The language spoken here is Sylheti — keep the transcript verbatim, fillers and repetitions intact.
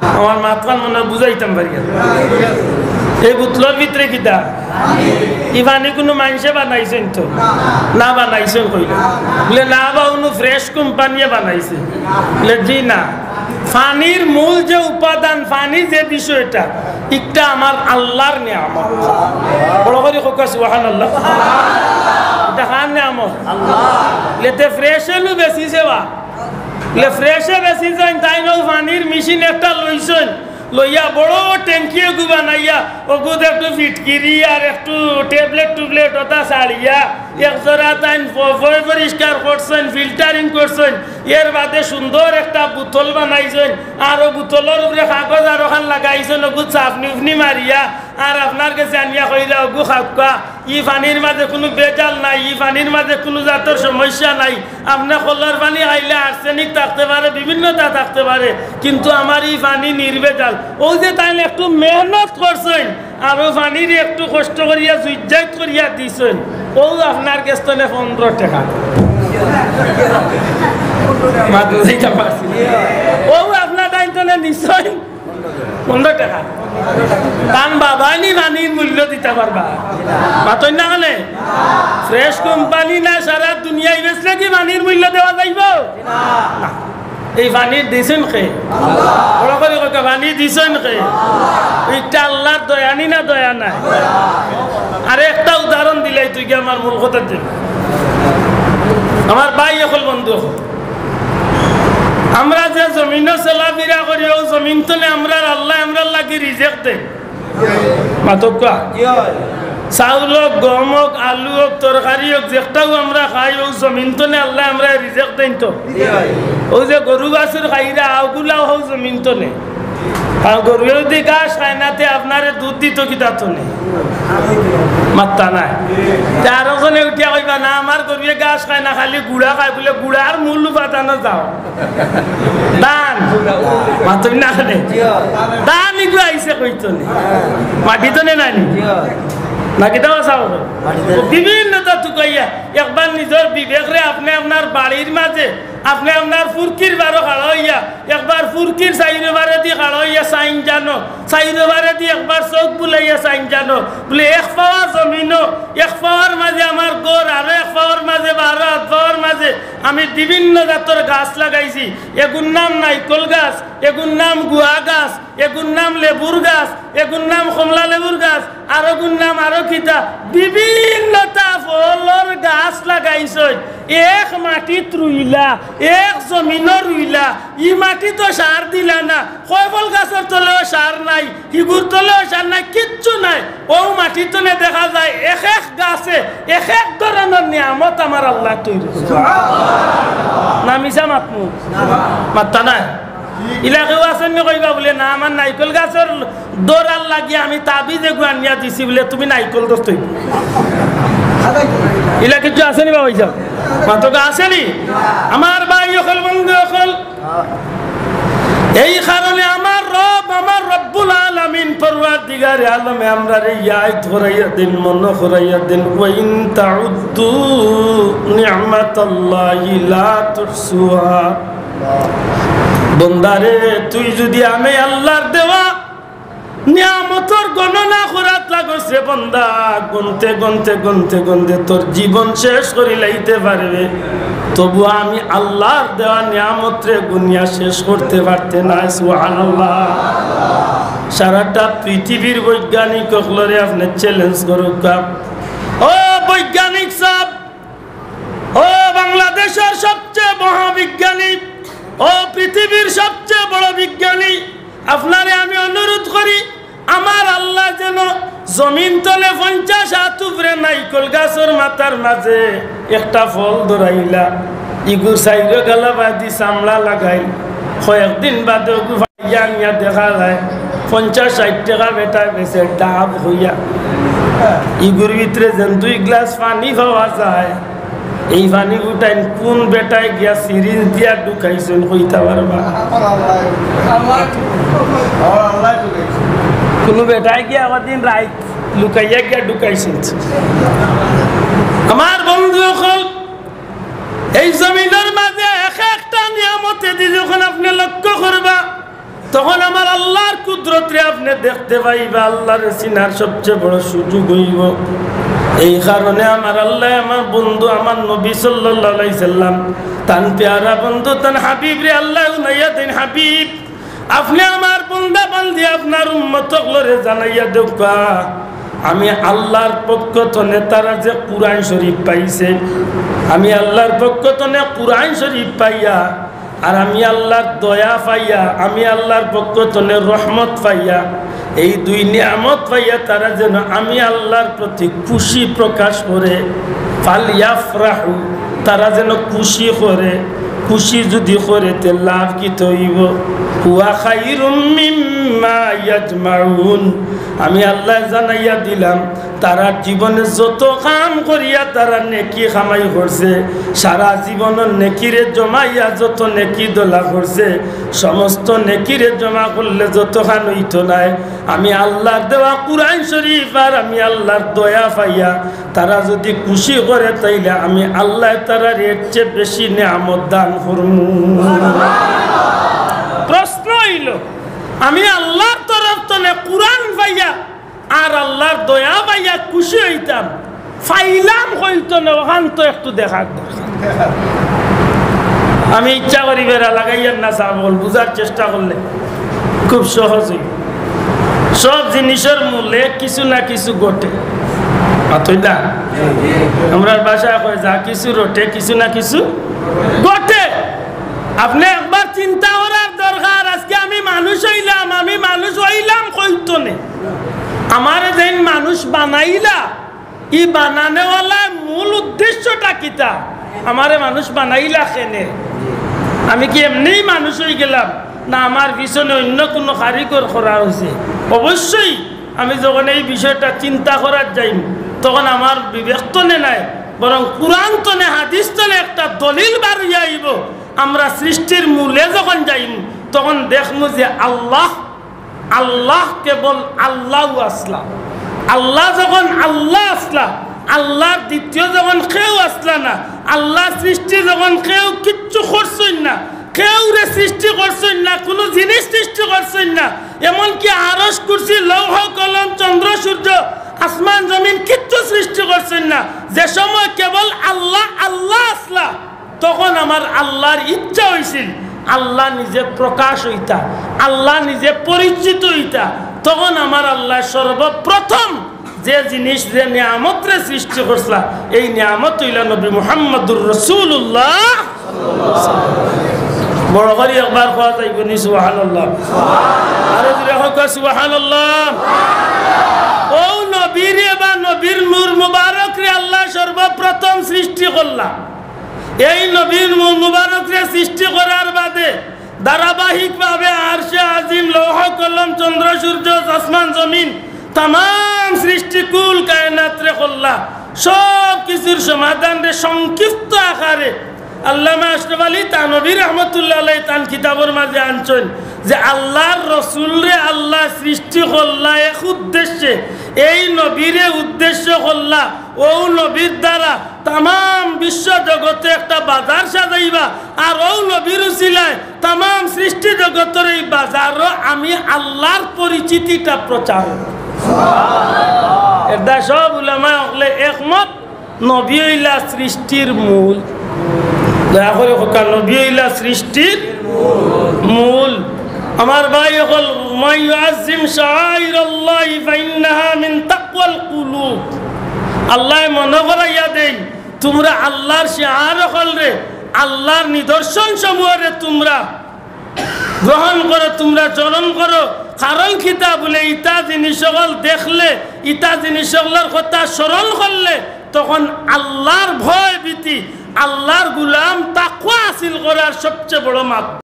আমার মাতখান মনে অয় বুঝাইতাম পারি না। এই বোতলর ভিতরে কিতা? ই পানি কুনু মানষে বানাইছইন তো? না বানাইছইন কইলা। বলে, "না বা, কুনু fresh কোম্পানিয়ে বানাইছে।" বলে, "জি না।" পানির মূল যে উপাদান, পানি যে বিষয়টা, ইটা আমার আল্লার নিয়ামত। বড় করি কউক্কা সুবহানাল্লাহ। ইটা কার নিয়ামত? আল্লার। বলে, "তে fresh এ নু বেচিছে বা।" বলে, "fresh এ বেচিছইন, তাইন অউ পানির মেশিন একটা লইছইন, লইয়া বড় ট্যাঙ্কি এগু বানাইয়া, অগুত একটু ফিটকিরি আর একটু ট্যাবলেট টুবলেট অতা ছাড়িয়া, এক জরা তাইন প-, পয় পরিষ্কার করছইন, filtering করছইন, এর বাদে সুন্দর একটা বোতল বানাইছইন, আর অউ বোতলর উপরে কাগজ আর অখান লাগাইছইন, অগুত চাপনি উফনি মারিয়া, আর আপনার গেছে আনিয়া কইরা, অগু খাউক্কা।" ই পানির মাঝে কুনু ভেজাল নাই, ই পানির মাঝে কুনু জাতর সমস্যা নাই। আপনে কলর পানি খাইলে আর্সেনিক থাকতে পারে, বিভিন্নতা থাকতে পারে, কিন্তু আমার ই পানি নির্ভেজাল। অউ যে তাইন একটু মেহনত করছইন, আর অউ পানিরে একটু কষ্ট করিয়া জুইজাইত করিয়া দিছইন, অউ আপনার গেছ তনে পনরো টেকা। মাত বুঝাইতাম পারছি। অউ আপনার তাইন তনে নিছইন পনরো টেকা। তান বাবায় নি পানির মূল্য দিতা পারবা? মাতইন না কেনে? Fresh কোম্পানি না সারা দুনিয়ায় বেচলে কি পানির মূল্য দেওয়া যাইবো? না। এই পানি দিছইন কে? বড় করি কউক্কা, পানি দিছইন কে? ইটা আল্লার দয়া নি না দয়া নায়? আরে একটা উদাহরণ দিলাই তুই কি আমার মূল কথা দিল। আমার ভাই অকল, বন্ধু অকল, আমরা যে জমিনো চলাফিরা করি, অউ জমিন তনে আমরার আল্লায় আমরার লাগি রিজেক দেইন। মাতউক্কা। চাউল অউক, গম অউক, আলু অউক, তরকারি অউক, যেকটাউ আমরা খাই, অউ জমিন তনে আল্লায় আমরারে রিজেক দেইন তো। অউ যে গরু বাছুর খাইরা, অগুলাও অউ জমিন তনে। আর গরুয়ে যুদি ঘাস খায় না, তে আপনারে দুধ দিতো কিতা তনে? মাত্তা নাই। তে আরো জনে উঠিয়া কইবা, "না, আমার গরুয়ে ঘাস খায় না, খালি গুড়া খায়।" বলে, "গুড়ার মূল উপাদানো যাও।" ধান। মাতইন না কেনে? ধান ইগু আইছে কই তনে? মাটি তনে নানি? না কিতা বা চাও? বিভিন্নতা তুকাইয়া, একবার নিজর বিবেকরে আপনে আপনার বাড়ির মাঝে, আপনে আপনার ফুরকির বারো খাড়া অইয়া, একবার ফুরকির চাইরো বারেদি খাড়া অইয়া চাইন জানো, চাইরো বারেদি একবার চউখ বুলাইয়া চাইন জানো, বলে এক পাওয়া জমিনো, এক পাওয়ার মাঝে আমার ঘর, আরো এক পাওয়ার মাঝে বা আরো আধ পাওয়ার মাঝে আমি বিভিন্ন জাতর গাছ লাগাইছি। এগুর নাম নাইকল গাছ, এগুর নাম গুয়া গাছ, এগুর নাম লেবুর গাছ, এগুর নাম কমলা লেবুর গাছ, আর এগুর নাম আরো কিতা, বিভিন্নতা ফলর গাছ লাগাইছইন। এক মাটিত রুইলা, এক জমিনো রুইলা, ই মাটিত তো সার দিলা না, কয়ফল গাছর তলেও সার নাই, হিগুর তলেও সার নাই, কিচ্ছু নাই। অউ মাটির তলে দেখা যায় এক এক গাছে এক এক ধরনর নিয়ামত আমার আল্লায় তৈরি করছে। না মিছা মাতমু? মাত্তা নাই। ইলা কেউ আছইন নি কইবা বলে, "না, আমার নাইকল গাছর দরার লাগি আমি তাবিজ এগু আনিয়া দিছি বলে তুমি নাইকল ধরতে অইবো।" ইলা কিচ্ছু আছে নি বা ভাইসাব? মাতউক্কা আছে নি? আমার ভাই অকল, বন্ধু অকল, এই কারণে আমার রব, আমার রব্বুল আলামিন, পরওয়ারদিগারে আলমে আমরারে ইয়াদ করাইয়া দেইন, মনো করাইয়া দেইন, "ওয়া ইন তাউদ্দু নি'মাতাল্লাহি লা তুহসুহা।" বন্দারে, তুই যুদি আমি আল্লার দেওয়া নিয়ামতর গণনা করাত লাগস রে বন্দা, গুনতে, গুনতে, গুনতে, গুনতে তোর জীবন শেষ করিলাইতে পারবে, তবু আমি আল্লার দেওয়া নিয়ামতরে গুনিয়া শেষ করতে পারতে নায়। সুবহানাল্লাহ। সারাটা পৃথিবীর বৈজ্ঞানিক অকলরে আপনে challenge করউক্কা। ও বৈজ্ঞানিক সাব, ও বাংলাদেশর সবচেয়ে মহাবিজ্ঞানী, ও পৃথিবীর সবচেয়ে বড় বিজ্ঞানী, আপনারে আমি অনুরোধ করি, আমার আল্লায় যেন জমিন তলে পঞ্চাশ আত উপরে নাইকল গাছর মাথার মাঝে একটা ফল ধরাইলা, ইগুর চাইরো গালা বাদি চামড়া লাগাইল, কয়েকদিন বাদে ওগু ইয়া নিয়া দেখা যায়, পঞ্চাশ ষাইট টেকা বেটায় বেচে ডাব অইয়া। ইগুর ভিতরে যেন দুই গ্লাস পানি পাওয়া যায়, এই পানি ফুটাইন কুন বেটায় গিয়া syringe দিয়া ঢুকাইছইন, কইতা পারবা? কুনু বেটায় গিয়া একদিন রাইত লুকাইয়া গিয়া ঢুকাইছইন। আমার বন্ধু অকল, এই জমিনর মাঝে এক একটা নিয়ামতেদি যখন আপনে লক্ষ্য করবা, তখন আমার আল্লার কুদরতরে আপনে দেখতে পাইবা, আল্লারে চিনার সবচেয়ে বড় সুযোগ অইবো। এই কারণে আমার আল্লায় আমার বন্ধু, আমার নবী সাল্লাল্লাহু আলাইহি সাল্লাম, তান পেয়ারা বন্ধু, তান হাবিবরে আল্লায় হুনাইয়া দেইন, হাবিব, আপনে আমার বন্দা বান্দি, আপনার উম্মত অকলরে জানাইয়া দেউক্কা, আমি আল্লার পক্ষ তনে তারা যে কুরআন শরীফ পাইছে, আমি আল্লার পক্ষ তনে কুরআন শরীফ পাইয়া, আর আমি আল্লার দয়া পাইয়া, আমি আল্লার পক্ষ তনে রহমত পাইয়া, এই দুই নিয়ামত পাইয়া তারা যেন আমি আল্লার প্রতি খুশি প্রকাশ করে, ফাল ইয়াফরাহু, তারা যেন খুশি করে। খুশি যুদি করে, তে লাভ কিতা অইবো? হুয়া খাইরুম মিম্মা ইয়াজমাউন। আমি আল্লায় জানাইয়া দিলাম, তারা জীবনে যত কাম করিয়া তারা নেকি কামাই করছে, সারা জীবনর নেকিরে জমাইয়া যত নেকি দলা করছে, সমস্ত নেকিরে জমা করলে যতখান অইতো নায়, আমি আল্লার দেওয়া কুরআন শরীফ আর আমি আল্লার দয়া পাইয়া তারা যুদি খুশি করে, তাইলে আমি আল্লায় তারার এর চেয়ে বেশি নিয়ামত দান করমু। প্রশ্ন অইলো, আমি আল্লার তরফ তনে কুরআন পাইয়া আর আল্লার দয়া পাইয়া খুশি অইতাম, পাইলাম কই তনে, অখান তো একটু দেখার দরকার। আমি ইচ্ছা করি বেড়া লাগাইয়ার না, সাব অকল বুঝার চেষ্টা করলে খুব সহজ অইবো। সব জিনিসর মূলে কিছু না কিছু ঘটে। মাতইন না? আমরার ভাষায় কয়, যা কিছু রটে, কিছু না কিছু ঘটে। আপনে একবার চিন্তা করার দরকার, আজকে আমি মানুষ অইলাম, আমি মানুষ অইলাম কই তনে? আমারে যেইন মানুষ বানাইলা, ই বানানেওয়ালার মূল উদ্দেশ্যটা কিতা? আমারে মানুষ বানাইলা কেনে? আমি কি এমনেই মানুষ অইগেলাম, না আমার পিছনে অইন্য কুনু কারিগর করা অইছে? অবশ্যই আমি যখন এই বিষয়টা চিন্তা করার যাইমু, তখন আমার বিবেক তনে নায়, বরং কুরআন তনে, হাদিস তনে একটা দলিল বার অইয়া আইবো। আমরা সৃষ্টির মূলে যখন যাইমু, তখন দেখমু যে আল্লাহ আল্লাহ কেবল আল্লাহ আছলা। আল্লাহ যখন আল্লাহ আছলা, আল্লাহর দ্বিতীয় যখন কেউ আছলা না, আল্লাহর সৃষ্টি যখন কেউ কিচ্ছু করছইন না, কেউরে সৃষ্টি করছইন না, কুনু জিনিস সৃষ্টি করছইন না, এমনকি আরশ, কুরসি, লৌহ, কলম, চন্দ্র, সূর্য, আসমান, জমিন কিচ্ছু সৃষ্টি করছইন না, যে সময় কেবল আল্লাহ আল্লাহ আছলা, তখন আমার আল্লাহর ইচ্ছা অইছিল আল্লাহ নিজে প্রকাশ অইতা, আল্লাহ নিজে পরিচিত অইতা। তখন আমার আল্লাহ সর্বপ্রথম যে জিনিস, যে নিয়ামতরে সৃষ্টি করছলা, এই নিয়ামত অইলা নবী মুহাম্মদুর রাসূলুল্লাহ। বড় করি একবার কওয়া যাইবো নি সুবহানাল্লাহ? আরো জোরে কউক্কা সুবহানাল্লাহ। অউ নবীরে বা নবীর নূর মুবারকরে আল্লাহ সর্বপ্রথম সৃষ্টি করলা। এই নবীর নূর মুবারকরে সৃষ্টি করার বাদে ধারাবাহিকভাবে আরশে আজিম, লৌহ কলম, চন্দ্র সূর্য, আসমান জমিন, তামাম সৃষ্টি কুল কায়নাতরে করলা। সব কিছুর সমাধানরে সংক্ষিপ্ত আকারে আল্লামা আশরাফ আলী থানভী রহমতুল্লাহ আলাইহি তান কিতাবর মাঝে আনছইন যে আল্লাহর রসুলরে আল্লাহ সৃষ্টি করলা এক উদ্দেশ্যে, এই নবীরে উদ্দেশ্য করলা, অউ নবীর দ্বারা তামাম বিশ্ব জগতে একটা বাজার সাজাইবা, আর অউ নবীর উসিলায় তামাম সৃষ্টি জগতর এই বাজারো আমি আল্লাহর পরিচিতিটা প্রচার। এরদায় সব উলামায়ে অকলে একমত, নবী অইলা সৃষ্টির মূল। দয়া করি কউক্কা, নবী অইলা সৃষ্টির মূল। আমার ভাই অকল, মান ইউআজ্জিম শাআইরাল্লাহি ফাইন্নাহা মিন তাকওয়াল কুলুব। আল্লায় মনো করাইয়া দেইন, তুমরা আল্লাহর শিআর অকলরে, আল্লাহর নিদর্শন সমূহরে তুমরা গ্রহণ করো, তুমরা চরণ করো। কারণ কিতা বুলে, ইতা জিনিস অকল দেখলে, ইতা জিনিস অকলর কথা স্মরণ করলে, তখন আল্লাহর ভয় ভীতি, আল্লাহর গুলাম তাকওয়া হাসিল করার সবচেয়ে বড় মাধ্যম।